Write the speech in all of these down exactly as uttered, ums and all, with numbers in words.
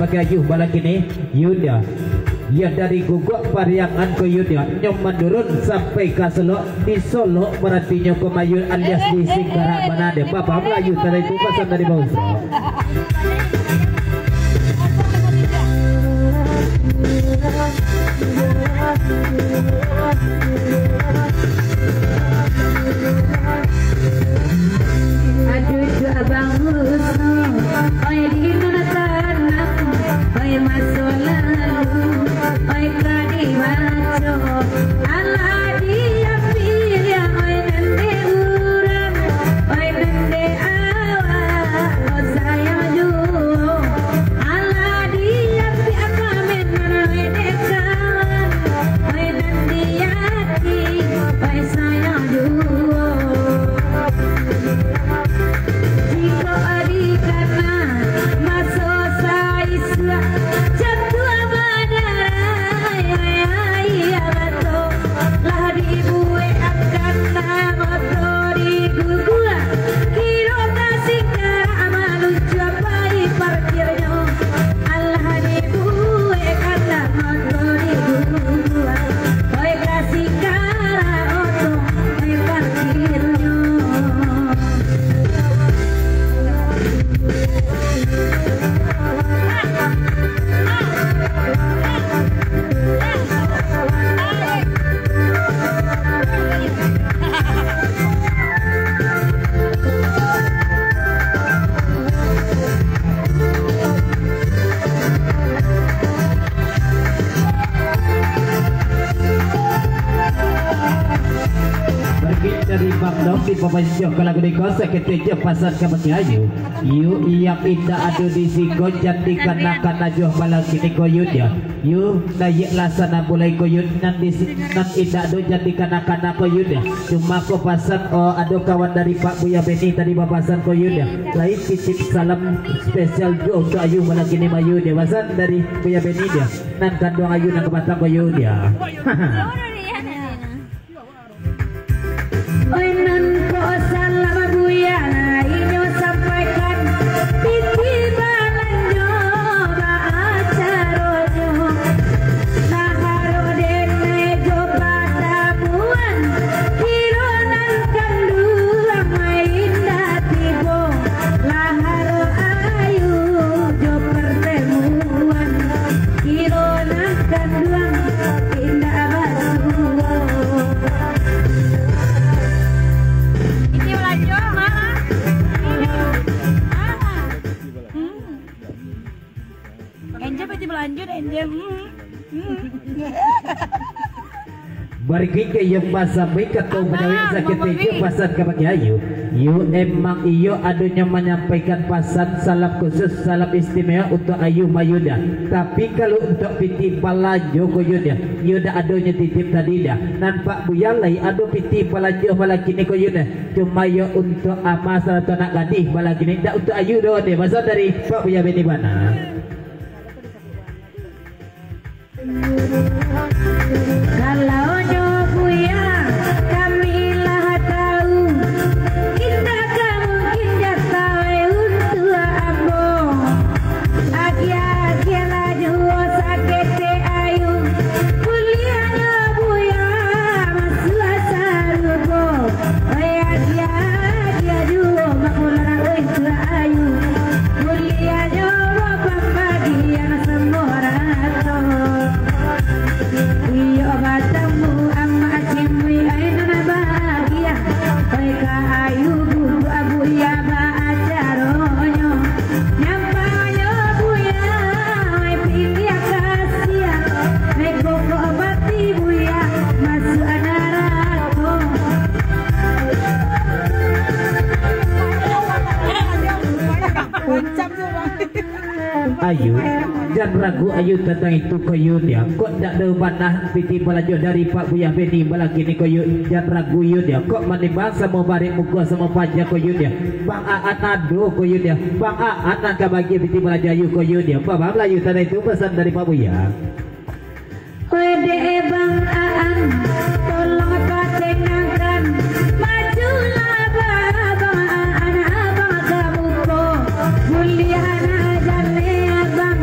Gayuh balakini, Yuda. Yo dari Guguak Pariangan ko Yuda, nyo manurun sampai ka Solok, di Solok baratinyo ko Mayun alias di Singkarak bana deh. Bapa Melayu tadi tu pasan dari Bausa. Aduh, tu abang Husnu, oi, di nan tanang, oi, maso lalu, oi, ka dibaco. Alah diambiak, oi, nan dek urang, oi, nan dek awak, oi, sayang juo. Alah diambiak, oi, nan dek kawan, oi, nan dek yakin, oi, sayang juo. Jikok dikana maso saisuak, jatuah badarai aia bato, lah dibuek akan moto di Guguak, kiro ka Singkarak maluncuak pai parkirnyo. Alah dibuek anak moto di Guguak, oi, ka Singkarak oto, oi, parkirnyo. Bagi dari Bang Dom di Papancok, kalau di kos, sakit jo pasan ka Bang Ayu. Yu, yang indak ado di siko, jan dikanakan ajo malam kini ko, Yud, ya. Yu, naiaklah sana bulai ko, Yud, nan di si-, nan indak ado jan dikanakan ko, Yud, ya. Cuma ko pasan, oh, ado kawan dari Pak Buya Beni tadi bapasan ko, Yud, ya. Lai titip salam spesial juo untuak Ayu malam kini mah, Yud, ya. Pasan dari Buya Beni, ya. Nan kanduang Ayu nan ka batang ko, Yud, ya. Oi, nan ko salam Buya, inyo sampaikan, pitih balanjo baacaronyo. Nah, harok denai jo patamuan, kiro nan kanduang indak tibo. Lah harok Ayu jo partemuan, kiro nan kanduang indak basuo. Pitih balanjo, ha? Ha? Hmm. Enjoy pitih balanjo, enjoy. Hmm. Hmm. Barikik yo pasampai kato pagawai sakit jo pasan ka Bang Ayu. Yo emang iyo adonyo manyampaikan pasan salam khusus, salam istimewa untuak Ayu mah Yuda. Tapi kalau untuak pitih balanjo ko Yuda, yo dak adonyo titip tadi dah. Nan Pak Buya lai ado pitih balanjo malam kini ko Yuda. Cuma yo untuak Ama sarato anak gadih malam kini, dak untuak Ayu doh deh. Pasan dari Pak Buya Beni bana. Kalau nyo Buya, kami lah tau, indak ka mungkin jatah untuak ambo. Agiah-agiah lah juo saketek Ayu, buliahnyo Buya masuak sarugo. Oi, agiah-agiah juo bakularang, oi, untuak Ayu. Buliahnyo bambagian samo rato. Iyo batamu amak cimuik, ai nan bahagia. Oi, ka Ayu bubuak Buya baacaronyo. Nyampahnyo Buya, oi, piliah kasiah. Oi, kokok bati Buya, masuak narako. Ayu, jan ragu Ayu tantang itu ko Yud ya. Kok dak ado bana pitih balanjo dari Pak Buya Beni malam kini ko Yud. Jan ragu Yud ya. Kok manimbang samo barek muko samo paja ko Yud ya. Bang Aan ado ko Yud ya. Bang Aan nan ka bagi pitih balanjo Ayu ko Yud ya. Bang Melayu tadi itu pasan dari Pak Buya. Oi dek Bang Aan, tolong patengangkan, majulah Bang Aan, Abang ka muko. Buliah nak jaleh Abang,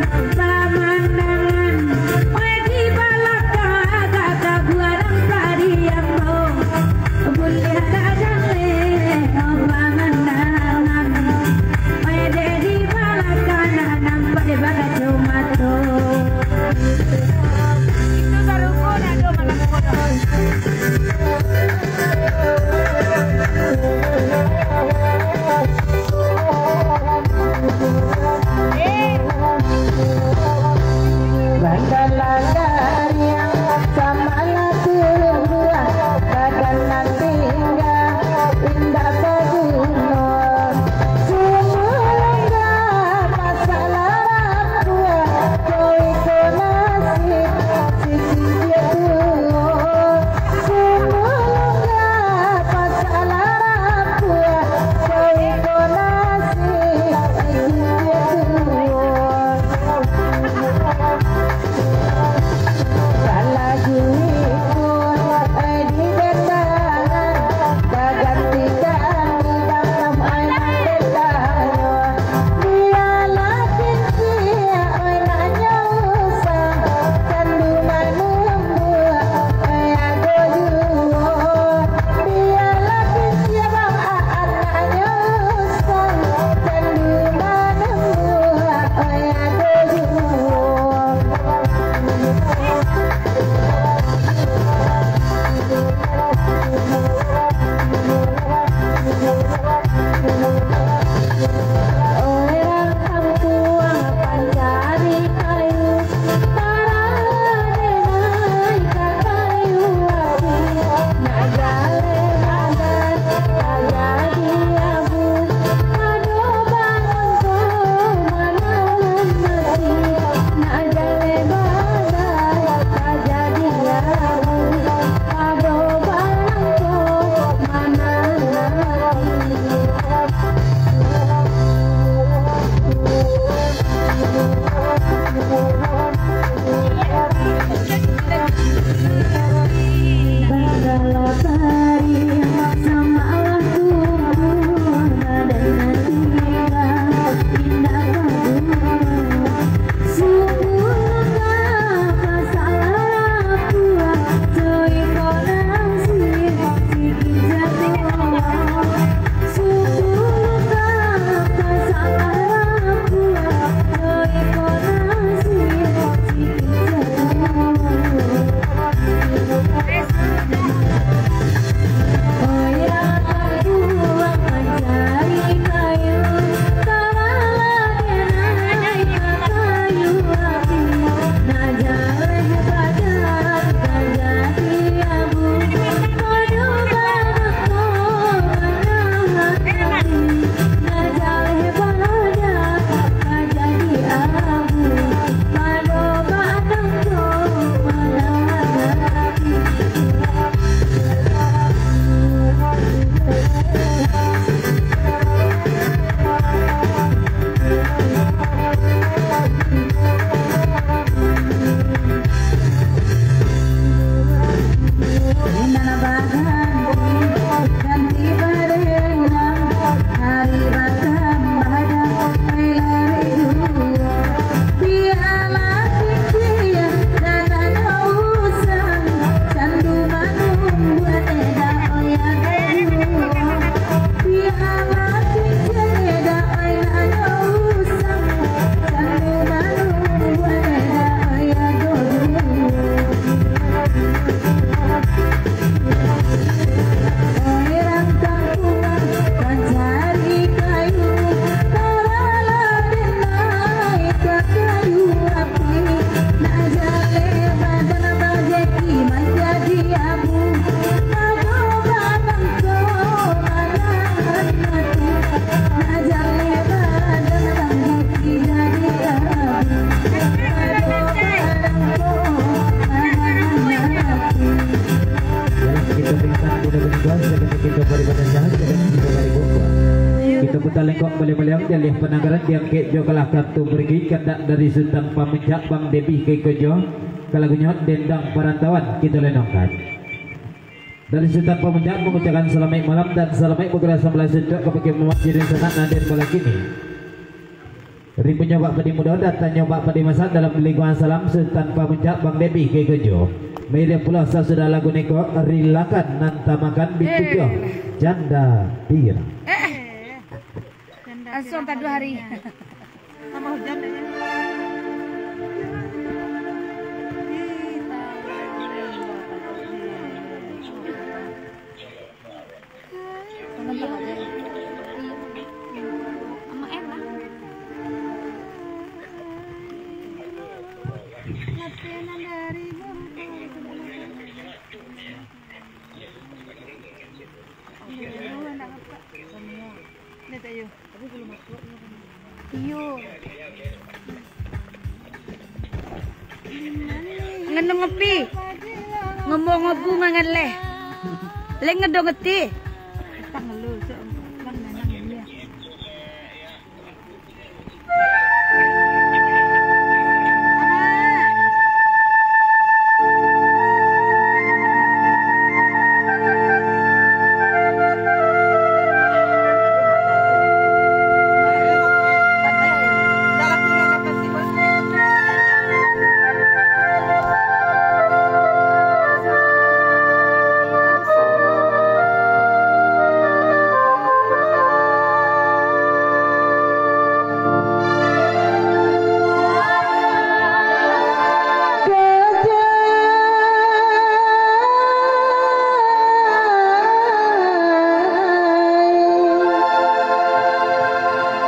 Lengkok baliang-baliang, dialih pananggaran, diangkek jo kalah kantu pergi, kandak dari Sutan Pamuncak, Bang Debi ka iko juo, ka lagunyo Dendang Parantauan, kito lenongkan. Dari Sutan Pamuncak mangucapkan salamaik malam dan salamaik bagura sambalah suntuak kapado Muhammad Jirin Sanak nan den balakini. Rimbunyo bak padi mudo, datanyo bak padi masak, dalam lingkungan salam Sutan Pamuncak, Bang Debi ka iko juo. Maido pulo sasudah lagu niko, rilakan nan tamakan bitujuah janda pira. Langsung tak dua hari. Tambah hujan deh. Iya. Iya. Sama air lah. Iyo. Nganu ngopi. Ngomong ngobu mangan leh. Leh ngedo ngeti.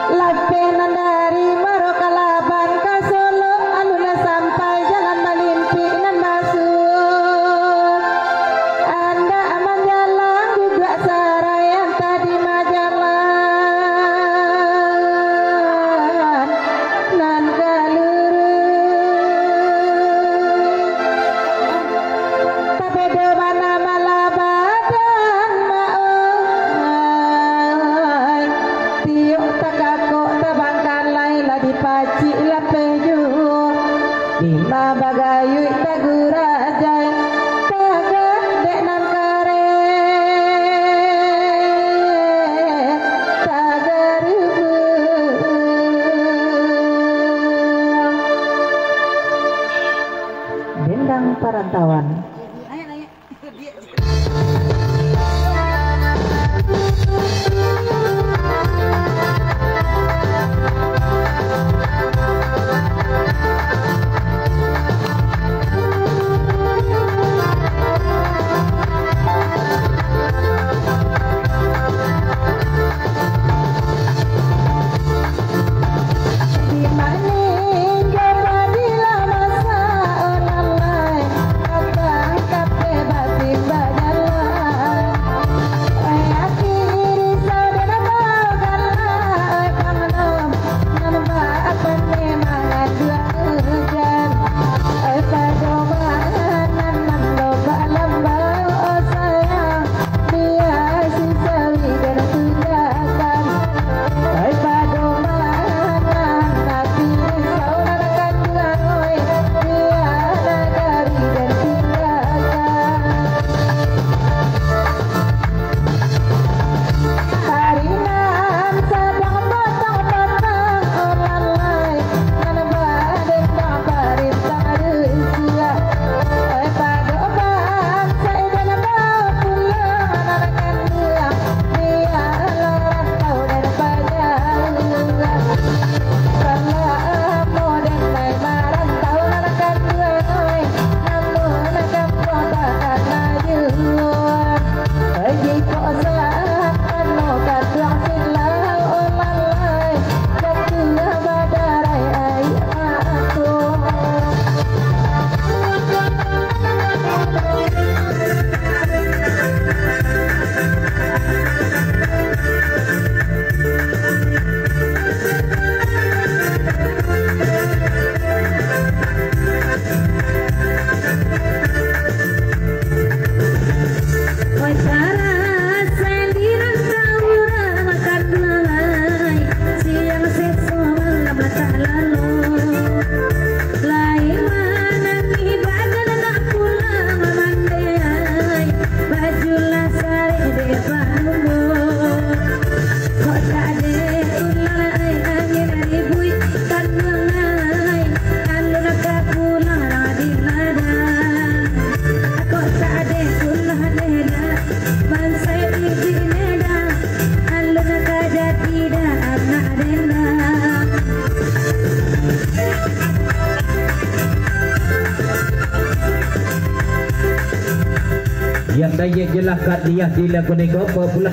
Lapeh nan dari Maro ka Laban ka Solok, alun lah sampai jalan malimpik nan basuo. Andak manjalang guguak sarai antah di majalan nan ka luruih. Tabedo bana malah badan, Mak, oi. Tiok takakok tabangkalai lah dipacik lapeh juo. Dima bagayuik tagurajai, tagak dek nan kareh, tagarubuang. Dendang Parantauan. Dayek jelah kadiah di lagu niko, popular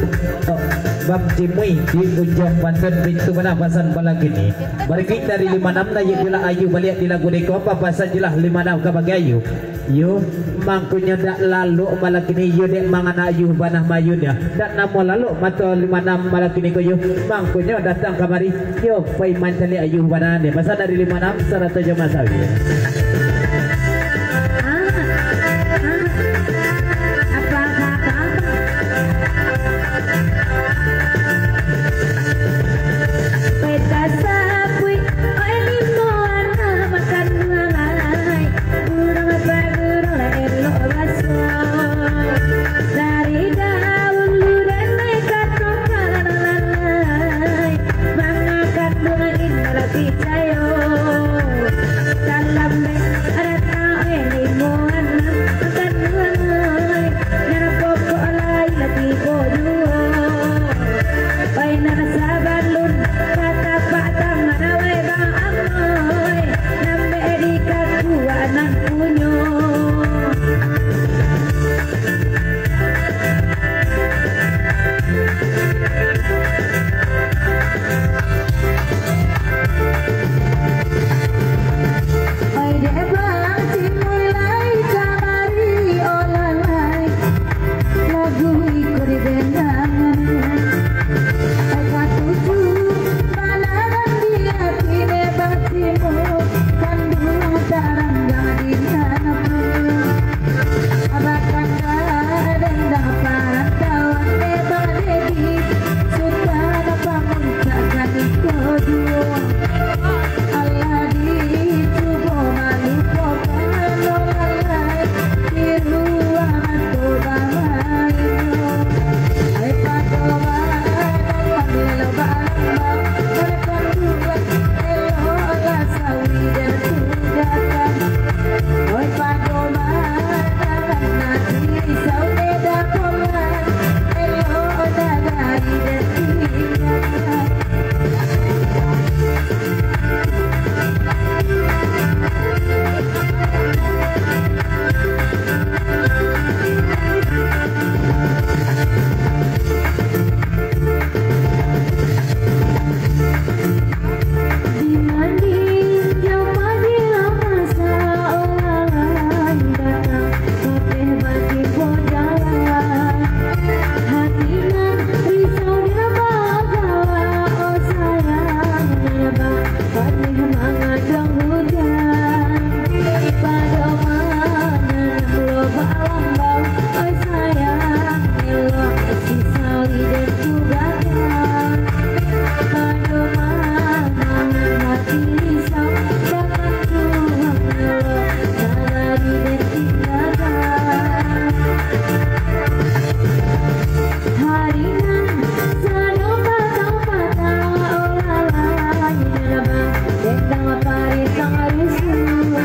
Bang Cimui di Ujung Pantun, pintu mana pasan balakini. Barikik dari lima enam, dayek jelah ayu baliak di lagu niko, papasan jelah lima enam ka bagi ayu. Yo, mangkonyo dak lalok balakini, yo dek manganak ayu banah mayunnyo. Dak namo lalok mato lima enam balakini ko yo, mangkonyo datang kamari. Yo, pai mancaliak ayu bana ni. Pasan dari lima enam sarato jo Mas Awi. Ah, ah, apa, apa, apa? Peta sapuik, oi limo anak makan buah lai. Burung apa burung lah elok baso. Dari dahulu denai kato kalalai. Mangakan bunga indah picayo. Kalambek rata, eh, limo anak makan bunga, eh. Nan pokok lai lah tibo juo. Oi, nan sabalun katapak tangan, weh, bang amoi. Nambek di kakuanan punyo. Oi dek bang, Cimui lai kamari, olah lai. Lagu iko didendangan. Oi katuju, banaran di ati ne bang Cimui, kanduang tarang di nan. Abah kandang dendang parantauan, eh, Bang Dedi, Sutan Pamuncak Kaniko juo. Alah dicubo malupokan, olah lai di ruang mato bamain. Ai pado badangan elok balambang, balakang duo elok lah sawi den tunggakan. Oi pado badangan nan risau den dapolan, elok lah dari den tinggakan. Padeh mangadang hujan, pado mananam lo balambang. Oi sayang, elok si sawi den tunggakan. Pado mananam hati risau, bakanduang elok sadari den tinggakan. Hari nan sado patang-patang, olah lai nabang, dendang paritang rusuh.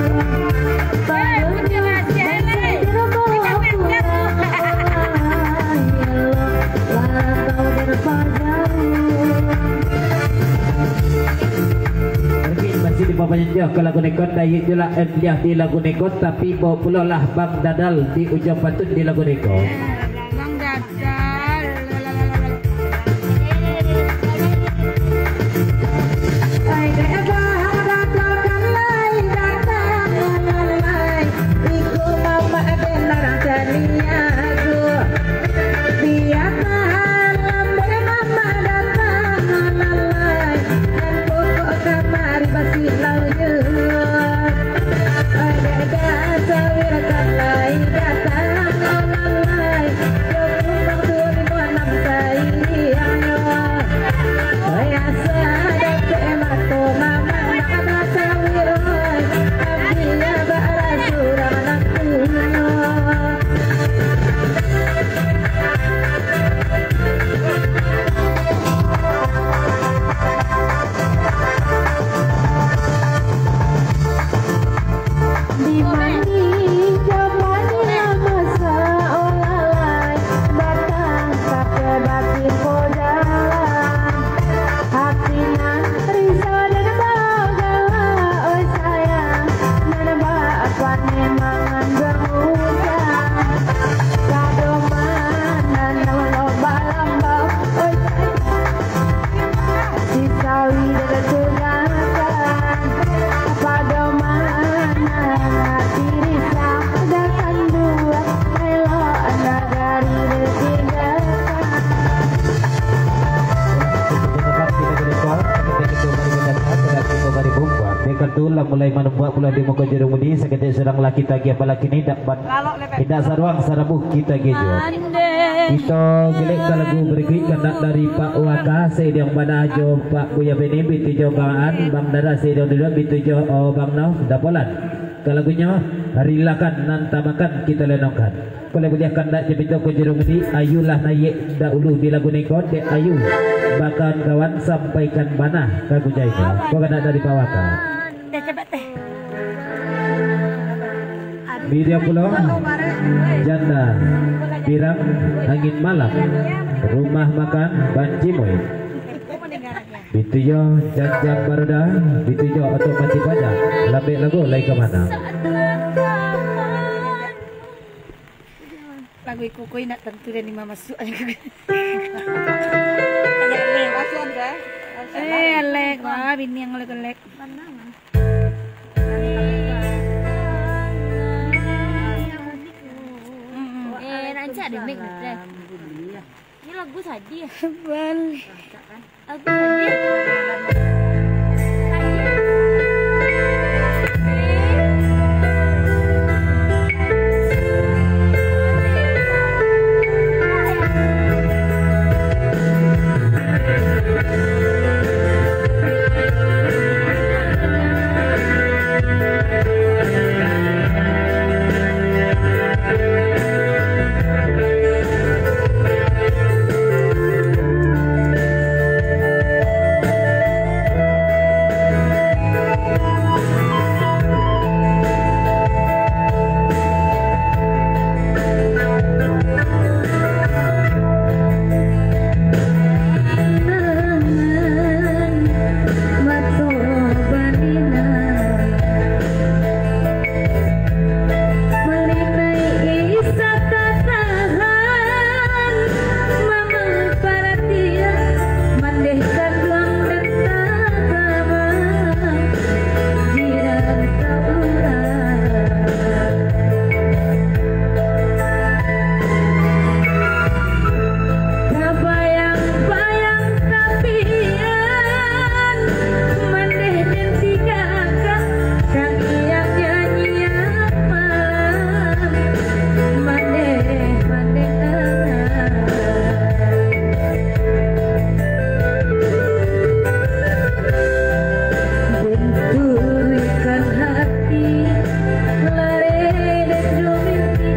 Padonyo, dan sandiro bawa pulang, olah lai elok, walau tau den pajauah. Oke, masih dipapanjang ka lagu niko, dayek jelah, eh, di lagu niko, tapi bawa pulo lah Bang Dadal di Ujung Pantun di lagu niko. Bang Dadal. Ai dek Bang Dadal kan lai datang lai. Iko mamak den nan taniago. Biakan lambuik mamak datang lai. Nan pokok kamari basilau juo. Ai dek Sawir kan lai datang lai. Katu lah mulai manumbuak pulo di muko juru mudi, saketek surang lah kito agiah, apo lah kini dak ban-, indak saruang sarabuah kito agiah juo. Kito gilek ka lagu barikuik, kandak dari Pak Waka, saidiang bana jo Pak Buya Beni, bitujuah Bang An, Bang Dara, saidiang duduak, bitujuah, oh, Bang Noh, Dapolan. Ka lagunyo, rilakan nan tamakan kito lenongkan. Kalau buliah kandak jo pinto ko juru mudi, ayulah naiak dahulu di lagu nengkot, dek ayu bakawan-kawan sampaikan bana ka gujai ko. Ko kandak dari Pak Waka. Dah capek teh. Video pulo, Janda Pirang, Angin Malam, Rumah Makan Bancimuik. Bitujuah Janjang Baruda, bitujuah Oto Mati Paja, Lambek Lagu Lai Ka Mana. Lagu iko ko indak tantu dari ma masuak. Masuak, eh? Masuak lah. Eh, Alek, wah, bini yang Alek-Alek. Mm-mm. Eh, rancak deh, Mek, deh. Ini lagu sadih. Balik. Aku sedih. Malinai isa tatahan, mamang paratian, mandeh kanduang dan takamang, jiran ka urang. Tabayang-bayang tapian, mandeh den tinggakan, tangiang nyanyian malam, mandeh, mandeh tanang. Benturkan hati, lare den jo mimpi.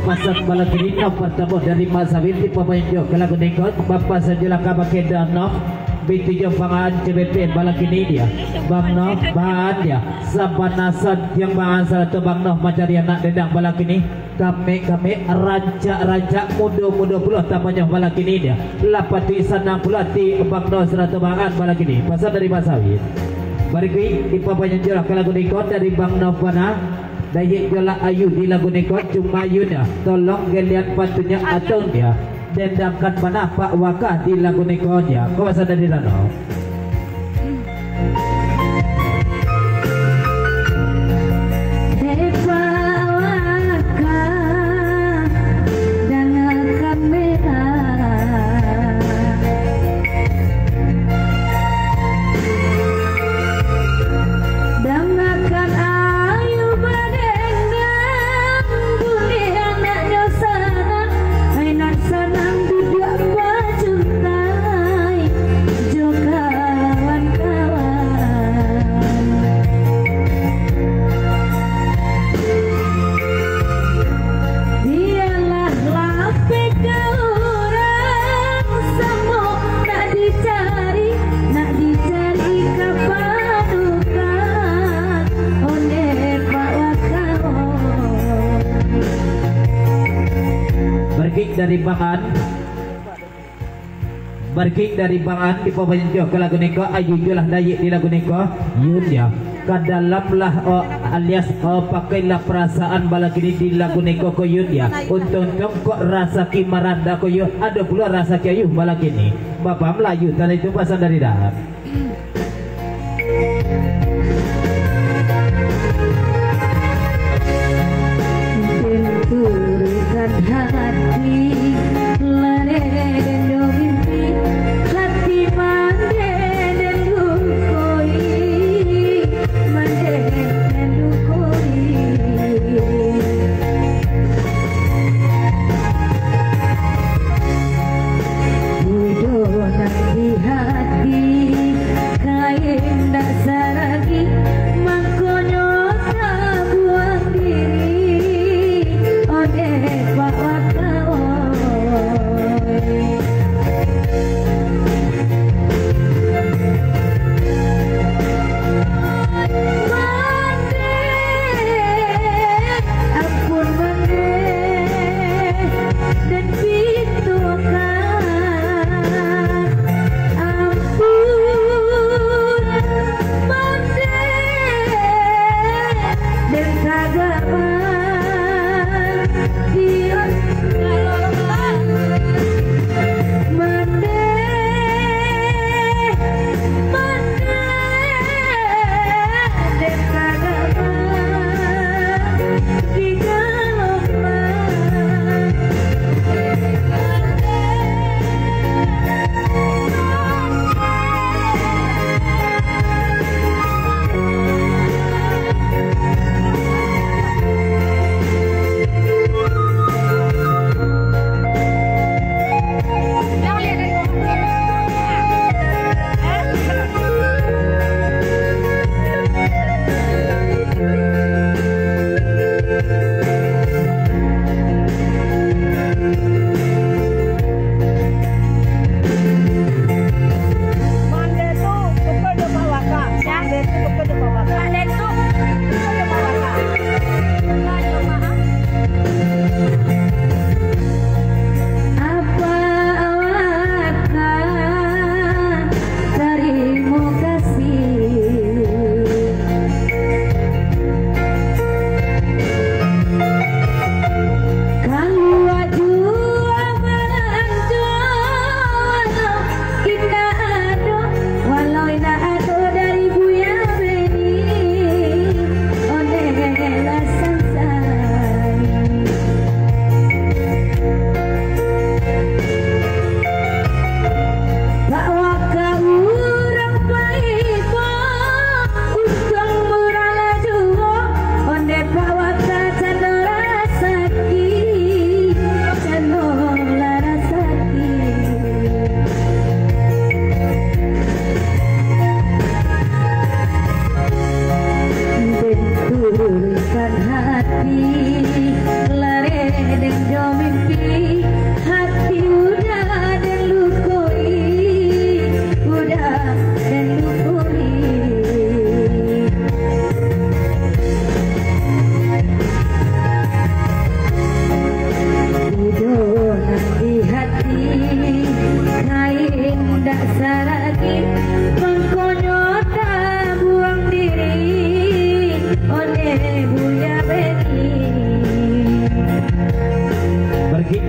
Pasan bala cerita pertama dari Mak Sabin di pamain jo ka lagu nengkot, Bapak Sanjulaka Bakenda Nok. Pitujuah Bang Aan C B P balakini dia. Bang Noh Bang Aan dia. Sabana santiang Bang Aan sarato Bang Noh mancari anak dendang balakini. Kamek-kamek rancak-rancak mudo-mudo pulo tamanyo balakini dia. Lah patuik sanang pulo ati Bang Noh sarato Bang Aan balakini. Pasan dari Bang Sawit. Barikuik dipapanjang juo lah ka lagu niko dari Bang Noh bana. Dayek juo lah ayu di lagu niko cuma ayunyo. Tolong galian patunyo atun dia. Dendangkan bana Pak Wakah di lagu niko dia. Ko pasan dari Rano. Hei Pak Wakah, dangakan bana. Dangakan ayu badendang, buliah naknyo sanang, ai nak sanang duduak bajuntai jo kawan-kawan. Bialah lapeh ka urang samo, nak dicari, nak dicari ka paduka, ondeh Pak Wakah. Barikuik dari Bang Aan. Barikuik dari Bang Aan dipapanjang juo ka lagu niko, ayu juo lah dayek di lagu niko, yun dia. Ka dalam lah, oh, alias, oh, pakailah parasaan balakini di lagu niko ko yun dia. Untuang-untuang kok rasaki maranda ko yun, ado pulo rasaki ayuh balakini. Bapa Melayu tadi tu pasan dari Daan. Benturkan hati, lareh den jo mimpi, hati mandeh den lukoi, mandeh den lukoi. Budo nan di hati, kain dak saragi, mangkonyo tabuang diri, ondeh Pak Wakah. Mandeh, ampun mandeh, den pituahkan. Ampun mandeh, den tagak mandeh. Mandeh tu, pokok jo Pak Wakah. Mandeh tu, pokok jo Pak Wakah. Mandeh tu, pokok jo Pak Wakah. Pokok jo Pak Wakah. Apa awak tarimo kasih. Kalua jua balanjo, walau indak ado, walau indak ado dari Buya Beni, ondeh lah sansai. Pak Wakah urang paibo, untuang murah lah juo, ondeh Pak Wakah cando rasaki, cando lah rasaki. Benturkan hati, lareh den jo mimpi, hati udah den lukoi, udah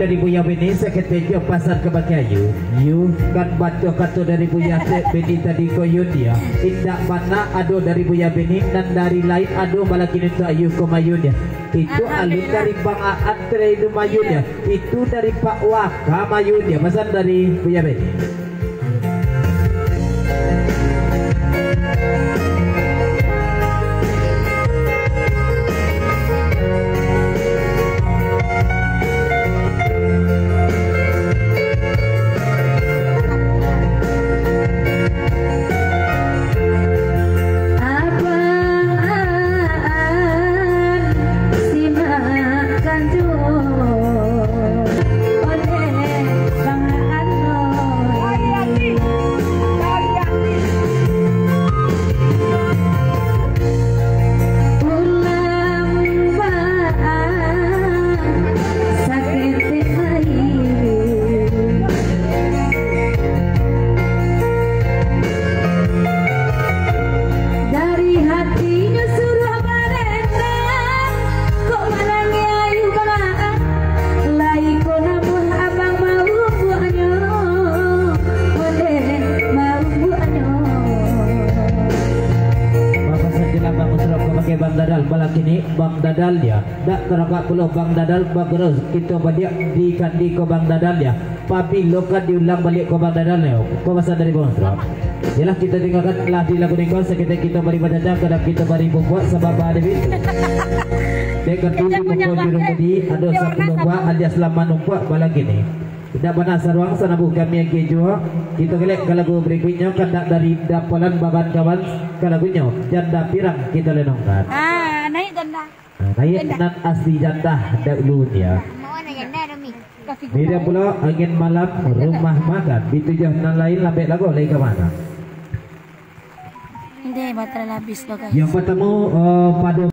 Dari Buya Beni, saketek jo pasan kabake Ayu. Yu, kan batua kato dari Buya Beni tadi ko, Yun, yo. Indak bana ado dari Buya Beni, nan dari lain ado, malah kini untuak Ayu ko, Mayun, yo. Itu alun dari Bang Aan, dari Mayun, yo. Itu dari Pak Waka, Mayun, yo. Pasan dari Buya Beni. Simak kanjo oleh Bang Anoi. Ulang baa saketek lai. Dari hatinyo suruah barendang, kok manangiang Bang Aan, lai ko namuah abang maumbuaknyo, ondeh maumbuaknyo. Bapak sajalah Bang Usrop kabake Bang Dadal, malah kini Bang Dadal, yo. Dak taragak pulo Bang Dadal, bagus kito baliak di kandi ko Bang Dadal, yo. Pabilo ka diulang baliak ko Bang Dadal, yo? Ko pasan dari Bang Usrop. Yolah, kito tinggakan lah di lagu niko, saketek kito bari bajajah, kadang kito bari bumbuak, sabab ado itu. Dek kan tu di muko jurung tadi, ado sapuluah buah alias laman umpuak balagi ni. Indak bana saruang, sanabu kami agiah juo. Kito galak ka lagu barikuiknyo, kandak dari Dapolan Baban Kawan, ka lagunyo Janda Pirang kito lenongkan. Ah, naik janda. Nah, naik nan asli janda dahulu dia. Bida pulo Angin Malam, Rumah Makan. Di tujuah nan lain lambek lagu lai ka mana? Ndeh, baterai lah habis lo, guys. Yang pertama, eh, pada